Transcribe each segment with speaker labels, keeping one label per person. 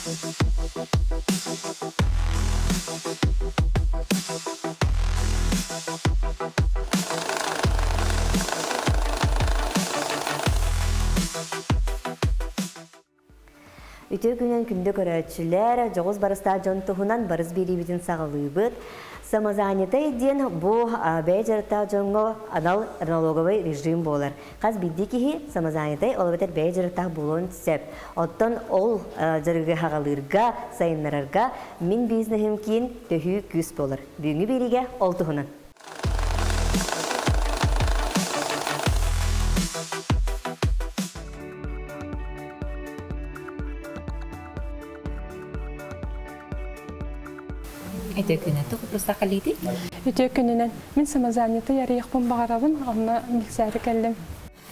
Speaker 1: Үтүө күнүнэн күндү көрөөччүлэр, дьоҕус барыстаах дьон туһунан барыс биэриибитин саҕалыыбыт. Самозанятай диэн бу бэйэ дьарыктаах дьоҥҥо анал налоговый режим буолар. Хас биирдии киһи самозанятай, ол эбэтэр бэйэ дьарыктаах буолуон сөп. Оттон ол дьарыгы хаҕалыырга, сайыннарарга Мин бизнеһим киин төһүү күүс буолар. Бүгүҥҥү биэриигэ ол туһунан.
Speaker 2: Үтүө күнүнэн тугу кэлиитий?
Speaker 3: Үтүө күнүнэн. Мин самозаняты ярыйыахпын баҕарабын, онно билсээри кэллим.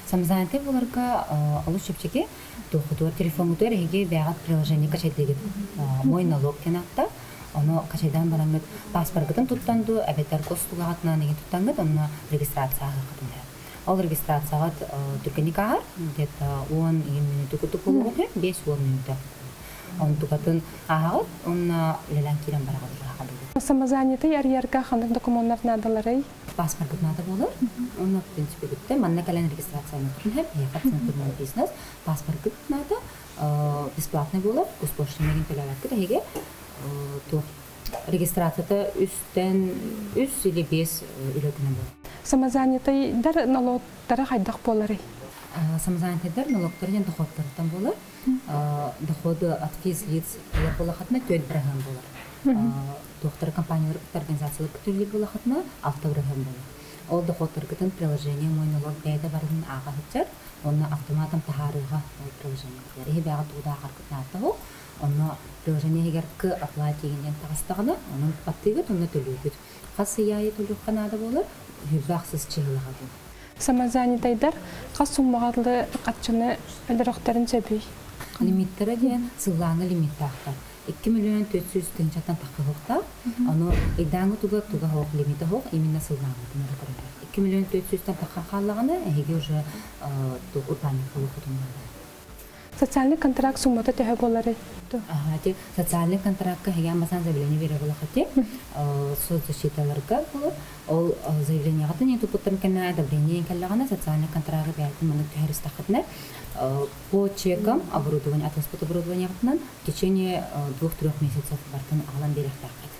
Speaker 2: Самозаняты буларга олус чэпчэки. Туохутугар телефоҥҥутугар эһиги бэйэҕит приложение качайдыгыт. Мой налог диэн ааттаах. Ону качайдаан бараҥҥыт паспоргытын туттан дуу, эбэтэр госуслугаҕытынан эҥин туттаҥҥыт, онно регистрация ааһыаххытын сөп. Ол регистрацияҕыт түргэнник ааһар, где-то 10 мүнүүтэ курдук буолуоҕун сөп, 5-10 мүнүүтэ. Онтукатын ааһаҕыт уонна үлэлээн киирэн бараҕыт.
Speaker 3: Самозанятый арыйарга ханнык докумуоннар наадаларый?
Speaker 2: Паспоргыт наада буолар. Уонна, в принципе, бүттэ. Манна кэлэн регистрацияны көрүнэр. Биһиэхэ центр мой бизнес. Паспоргыт наада. Бесплатный буолар. Госпошлина деген төлөөбөккүт эһиги. Туох регистрацията үстэн үс или биэс үлэ күнэ буолар.
Speaker 3: Самозанятыйдар налогтара хайдах буоларый?
Speaker 2: Самозанятыйдар налогтара диэн доходтарыттан буолар. Доходы от физлиц буолахатына 4 бырыһыан буолар. Туохтары компаниялар организациялар көтөллөр буолахатына 6 бырыһыан буолар. Ол доходтаргытын приложение мой налог бэйэтэ барытын ааҕа сылдьар, онно автоматом таһаарыыга ол приложение. Иһи бэйэҕэ тугу да ааҕаргытын ааттаһу, онно приложение иһигэр к оплате диэн таҕыстаҕына, онон баттыыгыт, онно төлүүгүт. Хас ый аайы төлүөххэ наада буолар, хүрбэ ахсыс чыһылаҕа буолар.
Speaker 3: Самозанятайдар хас суммаҕа харчыны өлөрөхтөрүн сөбүй?
Speaker 2: Лимиттэрэ диэн сыллааҥы лимиттаахтар. 2 миллион 400 тыһыынчаттан тахха суохтаах. Ону ыйдааҥы туга туга суох лимитэ суох именно сыллааҥытын эрэ көрөллөр. 2 миллион 400-тан тахха хааллаҕына эһиги уже урбаанньык буолуоххутун наада.
Speaker 3: Социальный контракт суммата төһө буоларый?
Speaker 2: Ити социальный контрактка эһиги амбасан заявление бере буолахати соцзащиталарга буолар. Ол заявлениеҕытын не туппуттарын кэннэ одобрение кэллэҕинэ социальный контрагы бэйэтин маннык түһэристэххитинэ по чекам оборудование атыыласпыт оборудованиеҕытынан в течение двух-трех месяцев бартын аҕалан биэриэхтээххит.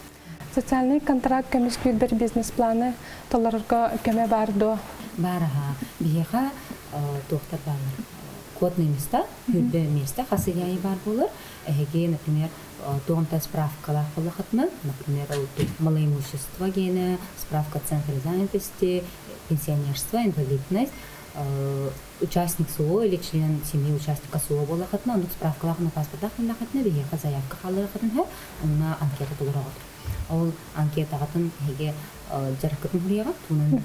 Speaker 3: Социальный контракт көмүскүүрбэр бизнес-планы толорорго көмө баар дуо?
Speaker 2: Баар аһа. Биһиэхэ туохтар бааллар? Квотные места, хүрбэ место хас ый баар буолар. Эһиги, например, туомта справкалаах буоллахытына, например, малоимущество гиэнэ, справка центра занятости, пенсионерство, инвалидность, участник СУО или член семьи участника СУО буоллахытына, оннук справкалаах на паспордаах буоллахытына, биһиэхэ заявка хаалларыаххытын сөп, онно анкета толороҕут. Ол анкетаҕытын эһиги дьарыккытын суруйаҕыт, тугунан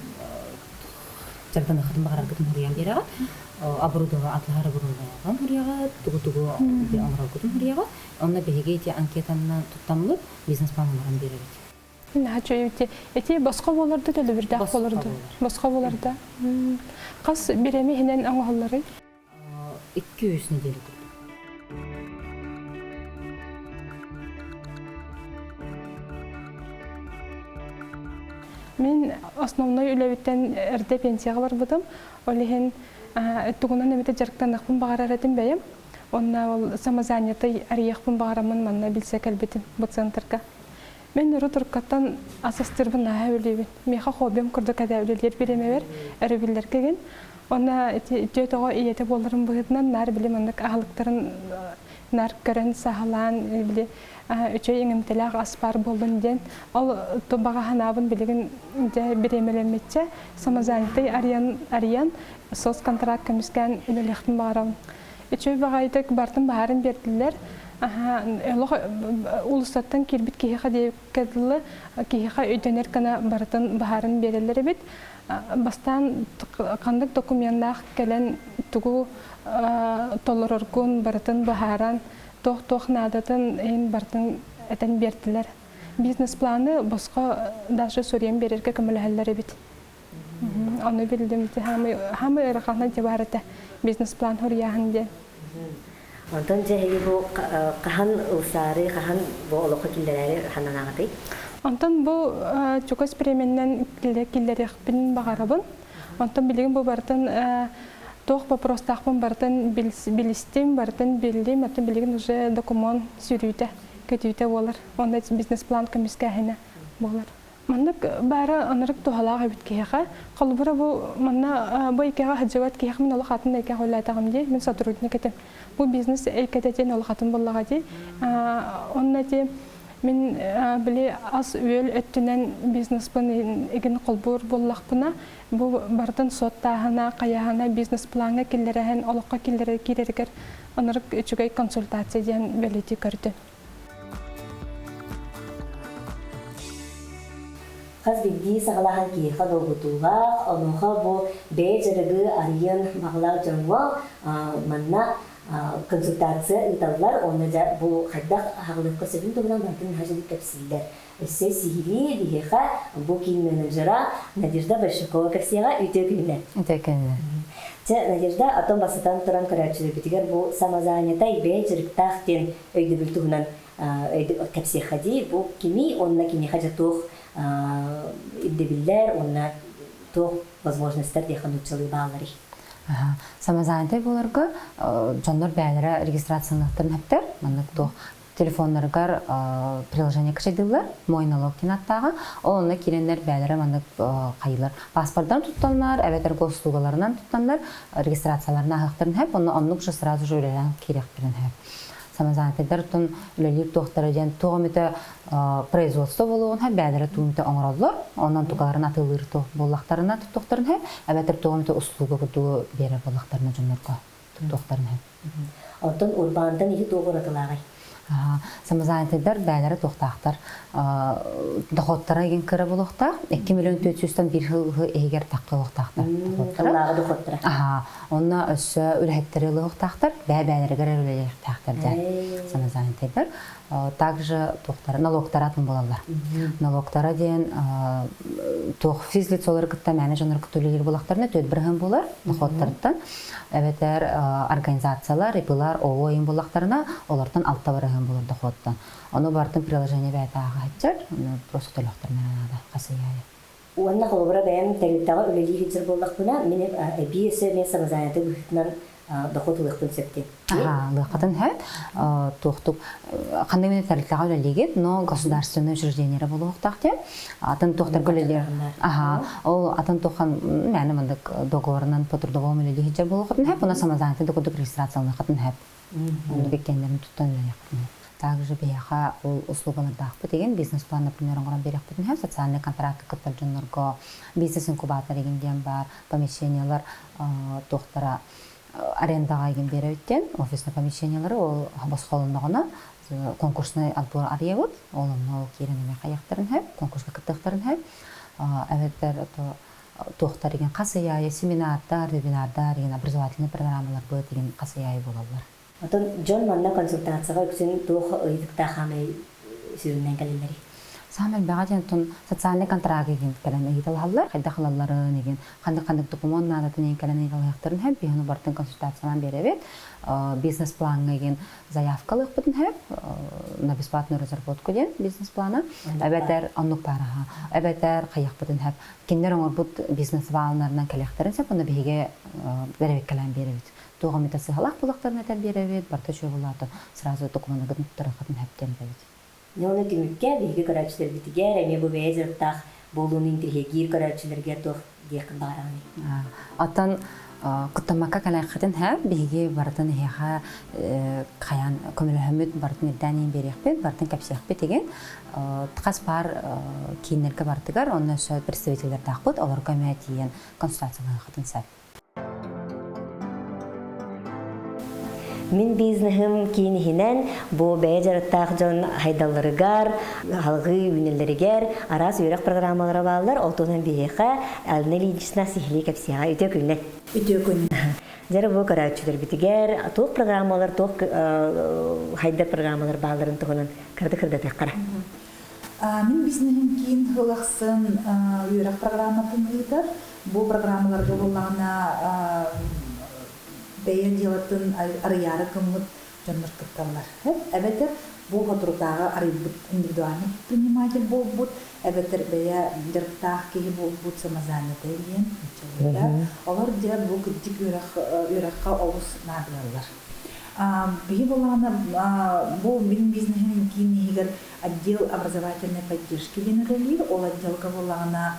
Speaker 2: дьарыктаныаххытын баҕараргытын суруйан биэрэҕит, оборудование атылаһар оборудованиеҕын суруйаҕыт, тугу-тугу оҥороргутун суруйаҕыт. Онно биһиги ити анкетаны туттаммыт бизнес-план оҥорон биэрэбит.
Speaker 3: Наһаа Эти босхо буоларда төлөбүрдээх буоларда? Босхо буоларда. Хас бирэми иһинэн оҥоһулларый?
Speaker 2: 2-3 неделя курдук.
Speaker 3: Мин основной үлэбиттэн эрдэ пенсияҕа барбытым. Ол иһин тугунан эмитэ дьарыктаныахпын баҕарар этим бэйэм. Онно ол самозанятай арыйыахпын баҕараммын манна билсэ кэлбитим бу центрга. Мин урут уруккаттан ас астыырбын наһаа үлэлиибин. Миэхэ хоббим курдук этэ үлэлиир бириэмэбэр, өрөбүллэргэ гин. Уонна ити түөрт оҕо ийэтэ буоларым быһыытынан наар били маннык аһылыктарын наар көрөн саһылаан били үчүгэй иҥэмтэлээх ас баар буоллун диэн ол баҕа санаабын билигин дьэ бириэмэлэммиччэ самозанятай арыйан арыйан соцконтракт көмүскээн үлэлиэхпин баҕарабын. Үчүгэй баҕайытык бартын баһарын биэрдилэр. Олох улуустартан киирбит киһиэхэ диэбиккэ дылы киһиэхэ өйдөнөр гына барытын баһарын биэрэллэр эбит. Бастаан ханнык докуменнаах кэлэн тугу толороргун барытын быһааран, туох-туох наадатын иһин барытын этэн биэрдилэр. Бизнес-планы босхо даже суруйан биэрэргэ көмөлөһөллөр эбит. Ону биллим, хаамый ыарахана дьэ баар этэ бизнес-план суруйааһын диэн.
Speaker 1: Онтон дьэ эһиги бу хаһан ылсаары, хаһан бу олоххо киллэрээри сананаҕытый?
Speaker 3: Онтон бу чугас бириэмэннэн киллэриэхпин баҕарабын. Онтон билигин бу барытын туох вопростаахпын барытын билистим, барытын биллим. Оттон билигин уже докумуон сүрүүтэ, көтүүтэ буолар. Онно бизнес-план көмүскээһинэ буолар. Маннык баара ынырык туһалаах эбит киһиэхэ. Холобура бу манна бу эйгэҕэ сылдьыбат киһиэхэ мин олох атын эйгэҕэ үлэлээтэҕим дии. Мин сотрудник этим. Бу бизнес эйгэтэ диэн олох атын буоллаҕа дии. Онно ити мин били ас-үөл өттүнэн бизнеспын игин холбуур буоллахпына, бу барытын суоттааһына, хайааһына бизнес-плаҥҥа киллэрэһин, олоххо киллэрэр киирэригэр ынырык үчүгэй консультация диэн бэлиэтии көрдүм.
Speaker 1: Хас биирдии саҕалааһын киһиэхэ долгутуулаах, онуоха бу бэйэ дьарыгы арыйан баҕалаах дьоҥҥо манна консультация ыыталлар уонна дьэ бу хайдах аһаҕалыахха сөбүн туһунан барытын наһаа дьону кэпсииллэр. Өссө сиһилии биһиэхэ бу киин менеджера Надежда Большакова кэпсиэҕэ үтүө күнүнэн.
Speaker 2: Үтүө күнүнэн.
Speaker 1: Чэ, Надежда, оттон бастатан туран көрөөччүлэрбитигэр бу самозанятай бэйэ дьарыктаах диэн өйдөбүл туһунан кэпсиэххэ дии. Бу кимий уонна киниэхэ дьэ туох ирдэбиллэр уонна туох возможностар диэххэ нууччалыы баалларый?
Speaker 2: Самозанятай буоларга дьоннор бэйэлэрэ регистрацияланыахтарын сөптөр. Маннык туох телефоннарыгар приложение качайдыыллар, мой налог диэн аттааҕа. Ол онно киирэннэр бэйэлэрэ маннык хайыылар паспордан туттаннар, эбэтэр госуслугаларынан туттаннар регистрацияларын ааһыахтарын сөп. Онно оннук же сразу же үлэлээн киириэхтэрин сөп. Самозанятыйдар оттон үлэлиир туохтара диэн туох эмитэ производство буолуоҕун сөп, бэйэлэрэ тугу эмитэ оҥороллор, онон тукаларын атыылыыр туох буоллахтарына туттуохтарын сөп, эбэтэр туох эмитэ услуга курдугу биэрэр буоллахтарына дьоннорго туттуохтарын сөп.
Speaker 1: Оттон урбаантан иһи туох уратылааҕый?
Speaker 2: Самозанятыйдар бэйэлэрэ туохтаахтар доходтара игин кыра буолуохтаах 2 миллион 400 биир сыл иһигэр тахха олохтаахтар
Speaker 1: доходтара. доходтара.
Speaker 2: Аха, онно өссө үлэһиттэри ылыахтаахтар, бэйэ-бэйэлэригэр үлэлиэхтээхтэр дьэ самозанятыйдар. Также туохтара налогтара атын буолаллар. Налогтара диэн туох физлицолары кытта мээнэ дьоннору кытта үлэлиир буоллахтарына төрт бырыһыан буолар доходтарыттан. Эбэтэр организациялар, ИПлар, ООО иһин буоллахтарына олортон алта бырыһыан буолар доходтан. Ону барытын приложение бэйэтэ ааҕа сылдьар, просто төлөхтөрүнэ наада хасыйаайы.
Speaker 1: Уонна холобура бэйэм тэрилтэҕэ үлэлии сылдьар буоллахпына, мин эбии өссө эмиэ самозанятый быһыытынан дохуот ылыахпын сөп диэн.
Speaker 2: Аха, ылыаххытын сөп. Туохтук ханнык эмэ тэрилтэҕэ үлэлиигит, но государственное учреждениелere буолуохтаах диэн. Атын туохтарга үлэлиир. Аха, ол атын туоххан мээнэ маннык договорынан по трудовому үлэлии сылдьар буолуоххутун сөп, уонна самозанятый курдук регистрацияланыаххытын сөп. Оннук иккиэннэрин туттан үлэлиэххитин сөп. Также биһиэхэ ол услугалардаахпыт игин бизнес-план, например, оҥорон биэриэхпитин сөп. Социальный контракты кыттар дьоннорго бизнес-инкубатор игин диэн баар, помещениелар туохтара арендаҕа игин биэрэбит диэн офиснай помещениелары ол босхолонноҕуна конкурсный отбор арыйабыт. Ол онно ол киирэн эмиэ хайыахтарын сөп, конкурска кыттыахтарын сөп. Эбэтэр туохтар игин хас ый аайы семинардар, вебинардар игин образовательный программаларбыт игин хас ый аайы буолаллар.
Speaker 1: Оттон дьон манна консультацияҕа үксүн туох ыйытыктаах хаамай сүрүннээн кэлэллэрий?
Speaker 2: Саамай элбэҕэ диэн оттон социальный контракт игин кэлэн ыйыталаһаллар. Хайдах ылалларын игин, ханнык-ханнык докумуон наадатын игин кэлэн ыйыталаһыахтарын сөп. Биһиги ону барытын консультациялаан биэрэбит. Бизнес-плаҥҥа игин заявка ылыахпытын сөп. На бесплатную разработку диэн бизнес-плана. Эбэтэр оннук баар аха. Эбэтэр хайыахпытын сөп. Кинилэр оҥорбут бизнес-планнарынан кэлиэхтэрин сөп. Онно биһиги бэрэбиккэлээн биэрэбит. Туох эмитэ сыһалаах булахтарын этэн биэрэбит, барыта үчүгэй буолаата, сразу докумуоннаргытын туттарыаххытын сөп эбит.
Speaker 1: Дьэ, түмүккэ биһиги көрөөччүлэрбитигэр эмиэ бу бэйэ дьарыктаах буолууну интэриэһиргиир көрөөччүлэргэ туох диэххин баҕараҕыный?
Speaker 2: Оттон куттаммакка кэлээххитин һэ, биһиги барытын эһиэхэ хайаан көмөлөһөммүт барытын ирдээн иһин биэриэхпит, барытын кэпсиэхпит игин. Хас баар кииннэргэ барытыгар онно өссө представителлэрдаахпыт, олорго эмиэ тиийэн консультациялаһыаххытын сөп.
Speaker 1: Мин бизнеһым киин иһинэн бу бэйэ дьарыктаах дьон хайдалларыгар, алгыы үүнэллэригэр араас үөрэх программалара бааллар. Ол туһунан биһиэхэ Алина Ильинична сиһилии кэпсиэҕэ. Үтүө күннэн.
Speaker 4: Үтүө күннэн.
Speaker 1: Дьэ бу көрөөччүлэрбитигэр туох программалар, туох хайдар программалар баалларын туһунан кырды кырдатыаххара.
Speaker 4: Мин бизнеһим киин сыл ахсын үөрэх программатын ыытар. Бу программаларга буоллаҕына бэйэ дьыалатын арыйаары гыммыт. дьоннор кытталлар. Эбэтэр бу соторутааҕы арыйбыт индивидуальный предприниматель буолбут, эбэтэр бэйэ дьарыктаах киһи буолбут самозанятай диэн нууччалыыта. Олор дьэ бу кырдьык үөрэх үөрэххэ олус наадыйаллар. Биһи буоллаҕына бу мин бизнеһим киин иһигэр отдел образовательной поддержки диэн үлэлиир. Ол отделга буоллаҕына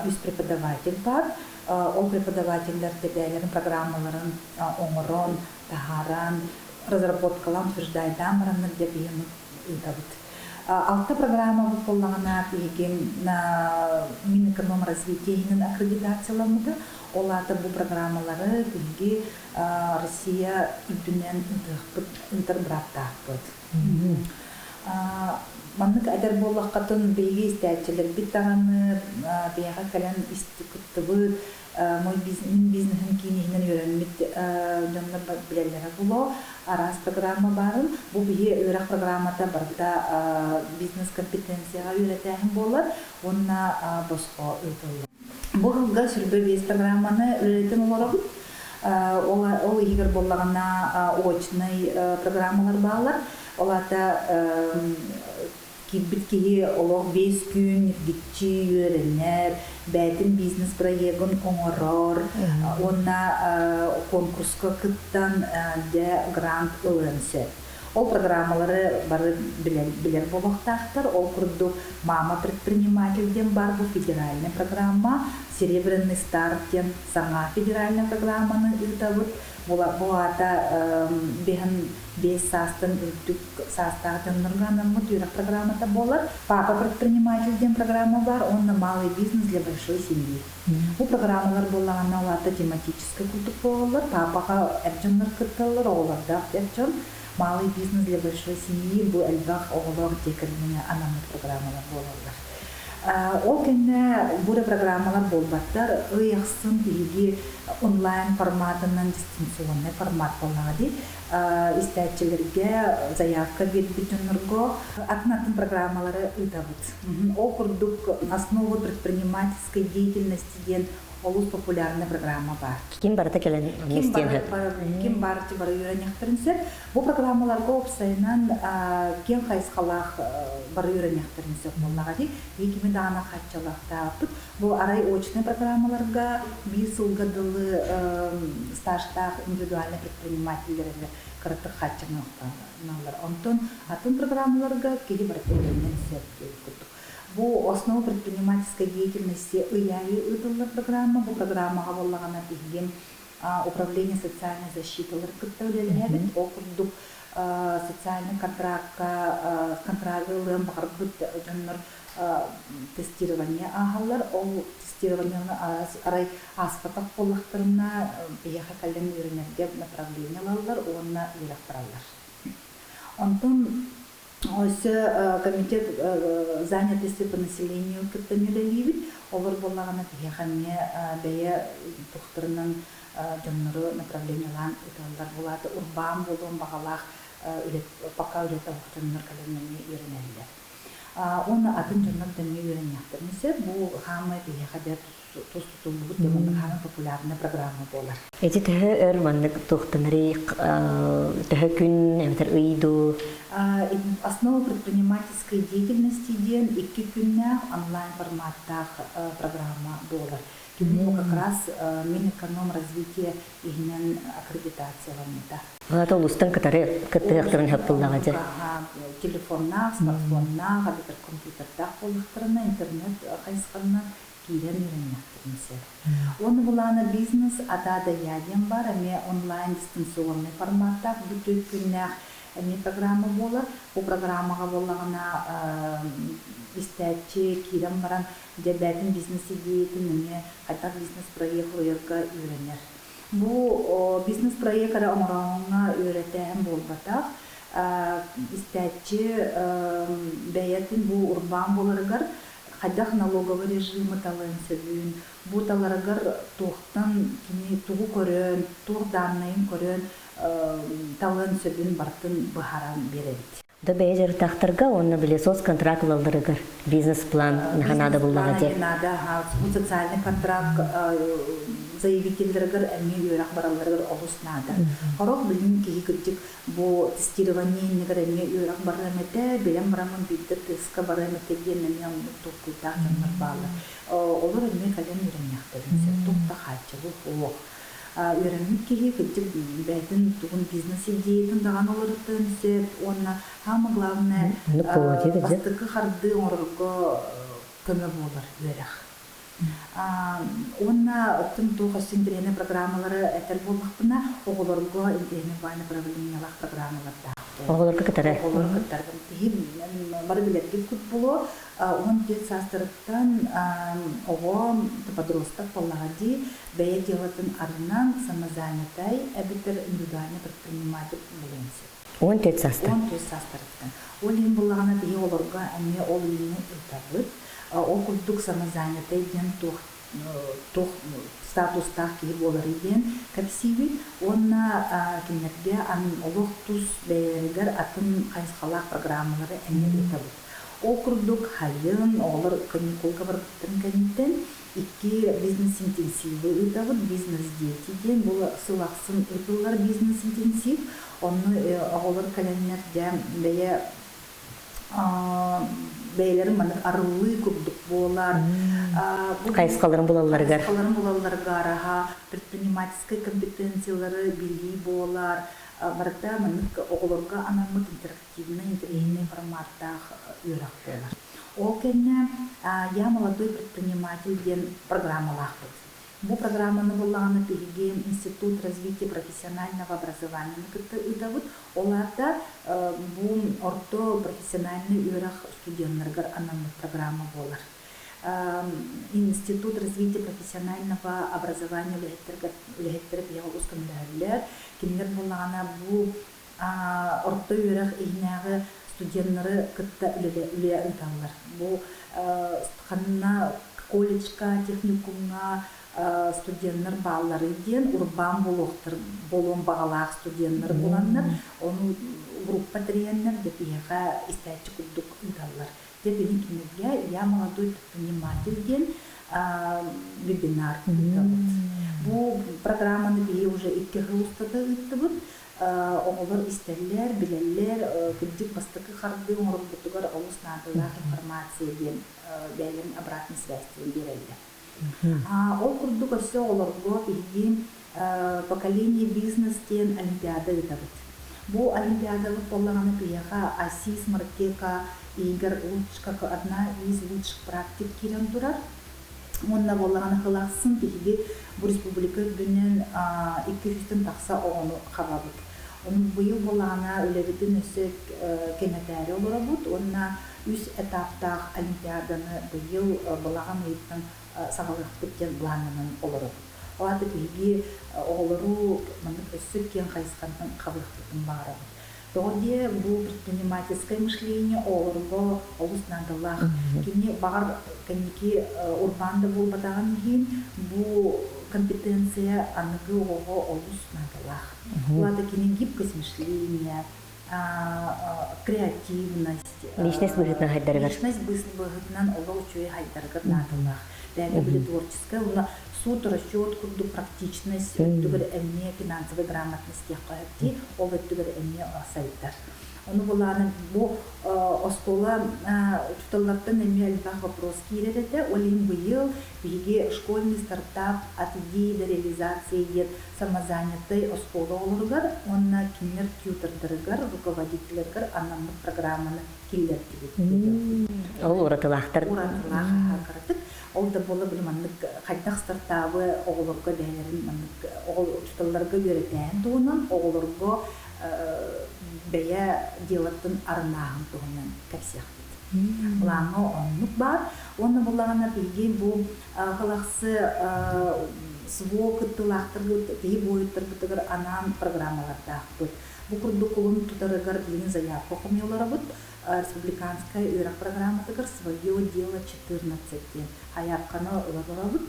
Speaker 4: үс преподаватель баар. Ол преподавателлэр бэйэлэрин программаларын оҥорон, таһааран, разработкалаан, утверждайдаан бараннар дьэ биһи ыытабыт. Алта программабыт буоллаҕына биһиги Минэкономразвитие иһинэн аккредитацияламмыта. Ол аата бу программалары биһиги Россия үрдүнэн ыытыахпыт, ыытар бырааптаахпыт. Маннык эдэр буоллаххытын биһиги истээччилэрбит даҕаны биһиэхэ кэлэн кыттыбыт, мой мин бизнеһим киин иһинэн үөрэммит дьоннор билэллэрэ буолуо. Араас программа баарын. Бу биһи үөрэх программата барыта бизнес компетенцияҕа үөрэтээһин буолар уонна босхо ыытыллар. Бу сылга сүрбэ биэс программаны үлэлэтэн олоробут. Ол, ол иһигэр буоллаҕына очнай программалар бааллар. Ол аата киирбит киһи олох 5 күн ньиргиччи үөрэнэр, бэйэтин бизнес-проегын оҥорор уонна конкурска кыттан дьэ грант ылыан сөп. Ол программалары бары билэр, билэр буолуохтаахтар. Ол курдук «Мама предприниматель» диэн баар бу федеральнай программа, «Серебряный старт» диэн саҥа федеральнай программаны ыытабыт. Бу аата биһэн 5 саастан үрдүк саастаах дьоннорго анаммыт үөрэх программата буолар. «Папа предприниматель» диэн программа баар уонна «Малый бизнес для большой семьи». Бу программалар буоллаҕына ол аата тематическай курдук буолаллар. Папаҕа эр дьоннор кытталлар, оҕолордоох эр дьон. «Малый бизнес для большой семьи» бу элбэх оҕолоох дьиэ кэргэҥҥэ анаммыт программалар буолаллар. Ол кэннэ бу эрэ программалар буолбаттар. Ый ахсын биһиги онлайн форматынан дистанционнай формат буоллаҕа дии. Истээччилэргэ заявка биэрбит дьоннорго атын-атын программалары ыытабыт. Ол курдук «Основы предпринимательской деятельности» диэн олус популярный программа баар.
Speaker 1: Ким барыта кэлэн
Speaker 4: Ким бары, ким бары бары үөрэниэхтэрин сөп. Бу программаларга уопсайынан киэҥ хайысхалаах бары үөрэниэхтэрин сөп буоллаҕа дии. Кими даҕаны хааччылаахтаабыт. Бу арай очнай программаларга биир сылга дылы стажтаах индивидуальный предпринимателлэр эрэ кыратык хааччыныахтаналлар. Онтон атын программаларга киһи барыта үөрэниэн сөп диэбит курдук. Бу основа предпринимательской деятельности ый аайы ыытыллар программа. Бу программаҕа буоллаҕына биһиги управление социальной защиталар кытта үлэлэһэбит. Ол курдук социальный контракка контрагы ылыан баҕарбыт дьоннор тестирование ааһаллар. Ол тестированиены арай ааспатах буоллахтарына биһиэхэ кэлэн үөрэнэргэ направление ылаллар уонна үөрэх бараллар. Онтон өссө комитет занятости по населению кытта үлэлиибит. Олор буоллаҕына биһиэхэ эмиэ бэйэ тухтарынан дьоннору направлениелаан ыыталлар. Булааты урбаан буолуон баҕалаах пока үлэтэ суох дьоннор кэлэн эмиэ үөрэнэллэр. Уонна атын дьоннор да эмиэ үөрэниэхтэрин сөп. Бу хаамай биһиэхэ дьэ тус тутуллубут да маннык хаамай популярный программа буолар.
Speaker 1: Эти төһө өр маннык туохтанарый, төһө күн эбэтэр ый дуу?
Speaker 4: Основа предпринимательской деятельности диэн 2 күннээх онлайн форматтаах программа буолар. Кини как раз Минэкономразвитие иһинэн аккредитацияламмыта.
Speaker 1: Ата улустан кытары кыттыһыахтарын сөп буоллаҕа дьэ.
Speaker 4: Телефоннаах, смартфоннаах, эбэтэр компьютердаах буоллахтарына интернет хайысханан киирэн үөрэннэхтэрин сөп. Уонна булаана бизнес от А до Я диэн бар, эмиэ онлайн дистанционный форматтаах бу 4 күннээх эмиэ программа буолар. Бу программаҕа буоллаҕына истээччи киирэн баран дьэ бэйэтин бизнес идеятын эмиэ хайдах бизнес-проект уруйарга үөрэнэр. Бу бизнес-проект эрэ оҥорооһуҥҥа үөрэтээһин буолбатах. Истээччи бэйэтин бу урбаан буоларыгар хайдах налоговый режимы талыан сөбүн, бу таларыгар туохтан кини тугу көрөн, туох дааннайын көрөн талыан сөбүн барытын быһааран биэрэбит.
Speaker 1: Да бэйэ дьарыктаахтарга уонна били соцконтракт ылалларыгар бизнес-план наада буллаҕа дии.
Speaker 4: Наада, социальный контракт заявителлэригэр эмиэ үөрэх баралларыгар олус наада. Хорох билин киһи кырдьык бу тестирование иннигэр эмиэ үөрэх барыам этэ, билэн бараммын биирдэ теска барыам этэ диэн эмиэ оннук толкуйдаах дьоннор бааллар. Олор эмиэ кэлэн үөрэниэхтэрин сөп, туох да хааччаҕы суох. Үөрэммит киһи кырдьык бэйэтин тугун бизнес идеятын даҕаны уларытыан сөп уонна самое главное бастакы хардыы оҥорорго көмө буолар үөрэх. Уонна оттон туох өссө интэриэһинэй программалары этэр буоллахпына, оҕолорго интэриэһинэй баай направлениелаах программалардаах.
Speaker 1: Оҕолорго кытары.
Speaker 4: Оҕолорго кытары. Киһи бары билэргит кут буолуо. 14 саастарыттан оҕо подросток буоллаҕа дии, бэйэ дьыалатын арынан самозанятай эбэтэр индивидуальный предприниматель буолуон сөп.
Speaker 1: 14 саастан.
Speaker 4: 14 саастарыттан. Ол иһин буллаҕына биһи оҕолорго эмиэ ол үлэни ыытабыт. Ол курдук самозанятай диэн туох туох статустаах киһи буоларый диэн кэпсиибит уонна кинилэргэ олох тус бэйэлэригэр атын хайысхалаах программалары эмиэ ыытабыт. Ол курдук хайын оҕолор каникулга барбыттарын кэнниттэн икки бизнес-интенсивы ыытабыт. Бизнес-дети диэн бу сыл ахсын ыытыллар бизнес-интенсив. Онно оҕолор кэлэннэр дьэ бэйэ бэйэлэрин маннык арыллыы курдук буолар.
Speaker 1: Хайысхаларын булалларыгар.
Speaker 4: Хайысхаларын булалларыгар аха предпринимательскай компетенциялары билии буолар. Барыта маннык оҕолорго анаммыт интерактивный, интэриэһинэй форматтаах үөрэх буолар. Ол кэннэ «Я молодой предприниматель» диэн программалаахпыт. Бу программаны буллаҕына биһиги Институт развития профессионального образования кытта ыытабыт. Ол аата бу орто профессиональный үөрэх студеннарыгар анаммыт программа буолар. Институт развития профессионального образования үлэһиттэрэ биһиэхэ олус көмөлөһөллөр. Кинилэр буоллаҕына бу орто үөрэх иһинээҕи студеннары кытта үлэ ыыталлар. Бу ханна колледжка, техникумҥа студеннар бааллары диэн урбаан буолуохтар буолуон баҕалаах студеннар буланнар, ону группа тэрийэннэр дьэ биһиэхэ истээччи курдук ыыталлар. Дьэ биһи кинилэргэ «Я молодой предприниматель» диэн вебинар ыытабыт. Бу программаны биһи уже 2 сыл устата ыыттыбыт. Оҕолор истэллэр, билэллэр, кырдьык бастакы хардыы оҥорорбутугар олус наадалаах информация диэн бэйэлэрин обратной связьтарын биэрэллэр. Ол курдук өссө оҕолорго биһиги «Поколение бизнес» диэн олимпиада ыытабыт. Бу олимпиадабыт буоллаҕына биһиэхэ АСИС Мартека игр лучш как одна из лучших практик киирэн турар. Уонна буоллаҕына кылаассын биһиги бу республика үрдүнэн 200-тэн тахса оҕону хабабыт. Ону быйыл буоллаҕына үлэбитин өссө кэҥэтээри олоробут уонна үс этаптаах олимпиаданы быйыл балаҕан ыйыттан саҕалыахпыт диэн былааннанан олоробут. Ол аата биһиги оҕолору маннык өссө киэҥ хайысханан хабыахпытын баҕарабыт. Тоҕо диэ бу предпринимательское мышление оҕолорго олус наадалаах. Кини баҕар кэнники урбаан да буолбатаҕын иһин бу компетенция аныгы оҕоҕо олус наадалаах. Ол аата кини гибкость мышления, креативность,
Speaker 1: Личность быһыытынан хайдарыгар.
Speaker 4: Личность быһыытынан олох үчүгэй хайдарыгар наадалаах. Бэйэтэ били творческай уонна суут расчет курдук практичность өттүгэр эмиэ финансовый грамотность диэххэ сөп дии, ол өттүгэр эмиэ сайдар. Ону булааны бу оскуола учууталлартан эмиэ элбэх вопрос киирэр этэ. Ол иһин быйыл биһиги школьный стартап от идеи до реализации диэн самозанятай оскуола оҕолоругар уонна кинилэр тьютордарыгар, руководителлэригэр анаммыт программаны киллэрдибит.
Speaker 1: Ол уратылаахтар.
Speaker 4: Уратылаах кыратык. Ол да буола били маннык хайдах стартабы оҕолорго бэйэлэрин маннык учууталларга үөрэтээһин туһунан, оҕолорго бэйэ делатын арынааһын туһунан кэпсиэхпит. Былааҥҥа оннук баар. Уонна буллаҕына биһиги бу кылахсы СВО кыттыылаахтарбыт, киһи буойуттарбытыгар анаан программалардаахпыт. Бу курдук кулун тутарыгар билигин заявка хомуйаларабыт. Республиканскай үөрэх программатыгар «Свое дело 14» диэн хайаапканы ылабырабыт.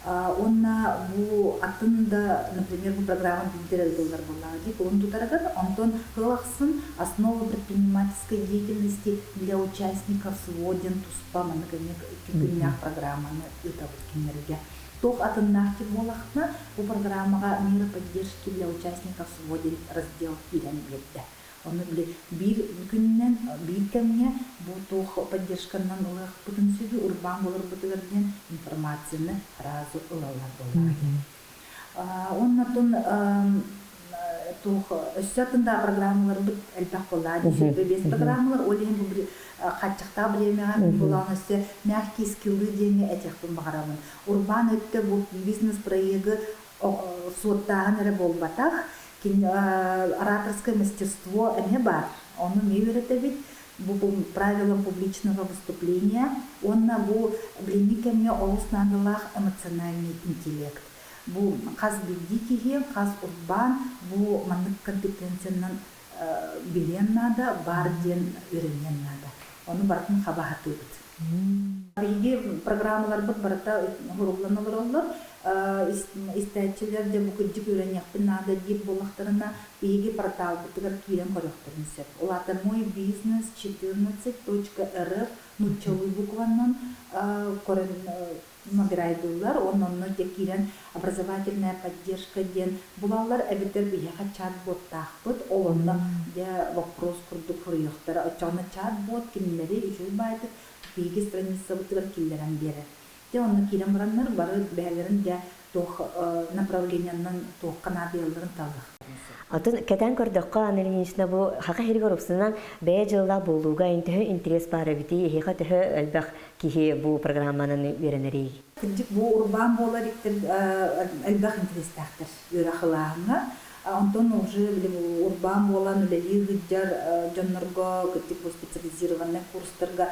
Speaker 4: Уонна бу атын да, например, бу программа биирдэр ыытыллар буоллаҕа дии кулун тутарыгар. Онтон сыл ахсын «Основы предпринимательской деятельности для участников СВО» диэн туспа маннык эмиэ күннээх программаны ыытабыт кинилэргэ. Туох атыннаах диэн буоллаххына, бу программаҕа «Меры поддержки для участников СВО» диэн раздел киирэн биэрдэ. Ону били биир күнүнэн, биир кэмҥэ бу туох поддержканан ылыахпытын сөбүй, урбаан буоларбытыгар диэн информацияны сразу ылаллар буоллаҕа дии. Оннотун туох өссө атын да программаларбыт элбэх буоллаҕа дии. 25 программалар, ол иһин бу хааччахтаах бириэмэҕэ мин буолаҕын өссө мягкие скиллы диэҥҥэ этиэхпин баҕарабын. Урбаан өттө бу бизнес-проегы суоттааһын эрэ буолбатах, ораторское мастерство эмиэ баар. Ону эмиэ үөрэтэбит. Бу правилам публичного выступления уонна бу билиҥҥи кэмҥэ олус наадалаах эмоциональный интеллект. Бу хас биирдии киһи, хас урбаан бу маннык компетенциянан билиэн наада, баар диэн үөрэниэн наада. Ону барытын хаба сатыыбыт. Биһиги программаларбыт барыта уһуруллан олороллор. Истээччилэр дьэ бу кырдьык үөрэниэхпин наада диир буоллахтарына, биһиги порталбытыгар киирэн көрүөхтэрин сөп. Ол аата мой бизнес 14.рф нууччалыы букванан көрөн набирайдыыллар уонна онно дьэ киирэн образовательная поддержка диэн булаллар эбэтэр биһиэхэ чат-боттаахпыт, ол онно дьэ вопрос курдук суруйуохтара. Оччоҕуна чат-бот кинилэри үчүгэй баайдык биһиги страницабытыгар киллэрэн биэрэр. Дьэ онно киирэн бараннар бары бэйэлэрин дьэ туох направлениеннан туохха наадыйалларын талыахтарын сөп.
Speaker 1: Атын кэтээн көрдөххө, Анна Ильинична, бу хака иһиригэр упсунан бэйэ дьыллаах буолууга төһө интерес баар эбитий, эһиэхэ төһө элбэх киһи бу программанан үөрэнэрий?
Speaker 4: Кырдьык, бу урбаан буолар иктэр элбэх интэриэстээхтэр үөрэх ылааһыҥҥа. Онтон уже били урбаан буолан үлэлии сылдьар дьоннорго кырдьык бу специализированный курстарга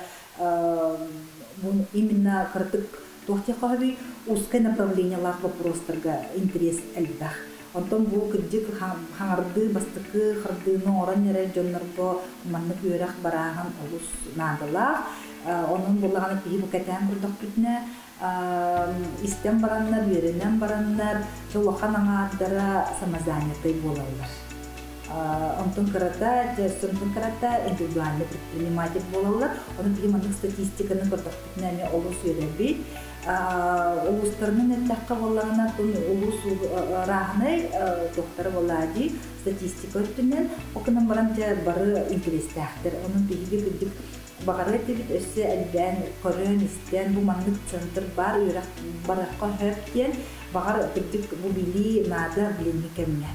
Speaker 4: бу именно кыратык туох диэххэ сөбүй, узкое направлениелаах вопростарга интерес элбэх. Онтон бу кырдьык хаҥардыы бастакы хардыыны оҥорон эрэр дьоннорго маннык үөрэх барааһын олус наадалаах. Онон буоллаҕына киһи бу кэтээн көрдөхпүтүнэ, истэн бараннар, үөрэнэн бараннар, чэ улахан аҥаардара самозанятай буолаллар. Онтон кырата, дьэ онтон кырата индивидуальный предприниматель буолаллар. Ону биһи маннык статистиканы көрдөхпүтүнэ эмиэ олус үөрэбит. Улуустарынан эттэххэ буоллаҕына, тун улуус ырааһынай туохтара буоллаа дии, статистика өттүнэн, ол гынан баран дьэ бары интэриэстээхтэр. Онон биһиги кырдьык баҕарыа этибит өссө элбээн көрөн-истэн, бу маннык центр баар, үөрэх барыахха сөп диэн, баҕар кырдьык бу билии наада билиҥҥи кэмҥэ.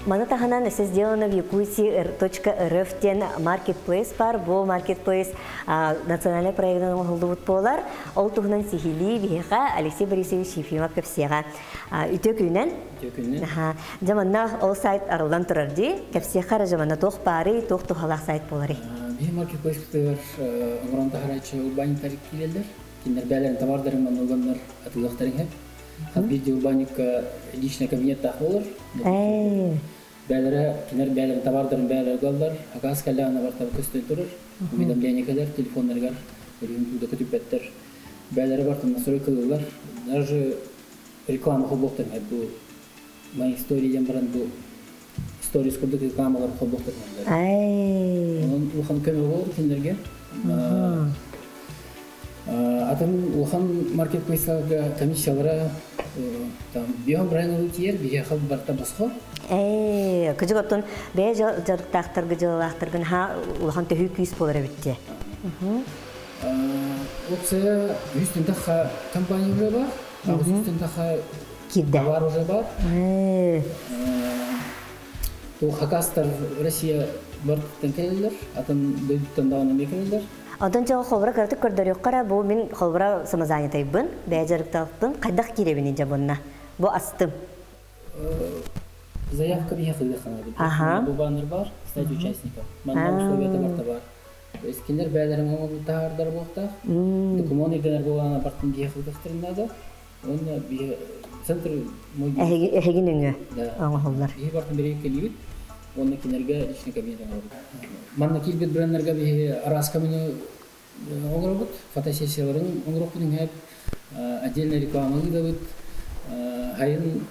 Speaker 1: Маны таһынан все сделано в Якутии .рф диэн маркетплейс бар. Бу маркетплейс национальный проектынан оҥоһуллубут буолар. Ол туһунан сиһилии биһиэхэ Алексей Борисович Ефимов кэпсиэҕэ. Үтүө күнүнэн.
Speaker 5: Үтүө күнүнэн.
Speaker 1: Дьэ манна ол сайт арыллан турар дии. Кэпсиэххэ эрэ дьэ манна туох баарый, туох туһалаах сайт буоларый?
Speaker 5: Биһи маркетплейспытыгар оҥорон таһарааччы урбаанньыктар киирэллэр. Кинилэр бэйэлэрин товардарын манна уганнар атыылыахтарын иһэр. Хас биирдии урбаанньыкка личный кабинеттаах буолар. Бэйэлэрэ кинилэр бэйэлэрин товардарын бэйэлэрэ угаллар. Акаас кэллэҕинэ барыта көстөн турар. Уведомление кэлэр телефоннарыгар өрүүн тууда көтүппэттэр. Бэйэлэрэ барытын настройка ылаллар. Даже реклама холбуохтарын бу мои истории диэн баран бу сторис курдук рекламалар холбуохтарын. Онон улахан көмө буолар кинилэргэ. Атын улахан маркетплейстарга комиссиялара там биоһон брайан тиийэр, биһиэхэ барыта босхо.
Speaker 1: Ээ, кыдьык оттон бэйэ дьарыктаахтарга дьыалалаахтаргын ха улахан төһүү күүс буолар эбит дии.
Speaker 5: Опция үс тахха компания уже бар, үс тахха товар уже бар. Бу хакастар Россия бартыттан кэлэллэр, атын дойдуттан даҕаны эмиэ кэлэллэр.
Speaker 1: Онтон чоҕо холбура кыратык көрдөрүөххэ эрэ, бу мин холбура самозанятайбын, бэйэ дьарыктаахпын, хайдах киирэбиний дьэ бунна? Бу астым.
Speaker 5: Заявка биһиэхэ ыахханабыт. Бу баннер бар, стать участником. Манна условията барта бар. То есть кинилэр бэйэлэрин оҥорбут таһаардар буолуохтаах. Документ ирдэнэр буолаана бартын биһиэхэ ыытыахтарын наада. Уонна биһи Центр мой
Speaker 1: Эһиги нөҥүө оҥоһуллар.
Speaker 5: Биһи бартын бэрии кэлиибит, уонна кинилэргэ личный кабинет оҥоробут. Манна киирбит брендергэ биһи араас көмөнү оҥоробут, фотосессияларын оҥоруохпут иҥэп, отдельная реклама ыытабыт, хайын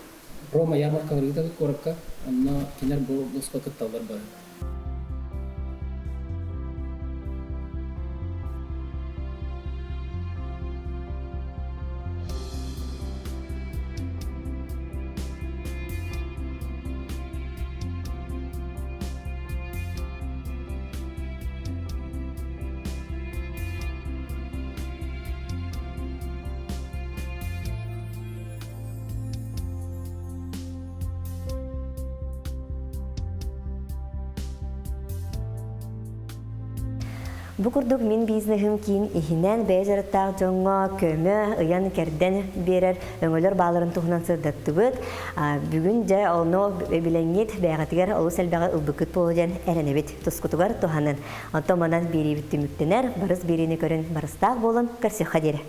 Speaker 5: промо ярмаркалары ыытабыт куоракка, онно кинилэр бу босхо кытталлар бары.
Speaker 1: Бу курдук мин бизнеһим киин иһинэн бэйэ дьарыктаах дьоҥҥо көмө, ыйан-кэрдэн биэрэр өҥөлөр бааларын туһунан сырдаттыбыт. Бүгүн дьэ ону билэҥҥит бэйэҕитигэр олус элбэҕи ылбыккыт буолуо диэн эрэнэбит. Тускутугар туһанын. Онтон манан биэриибит түмүктэнэр, барыс биэриини көрөн барыстаах буолан көрсүөххэ диэри.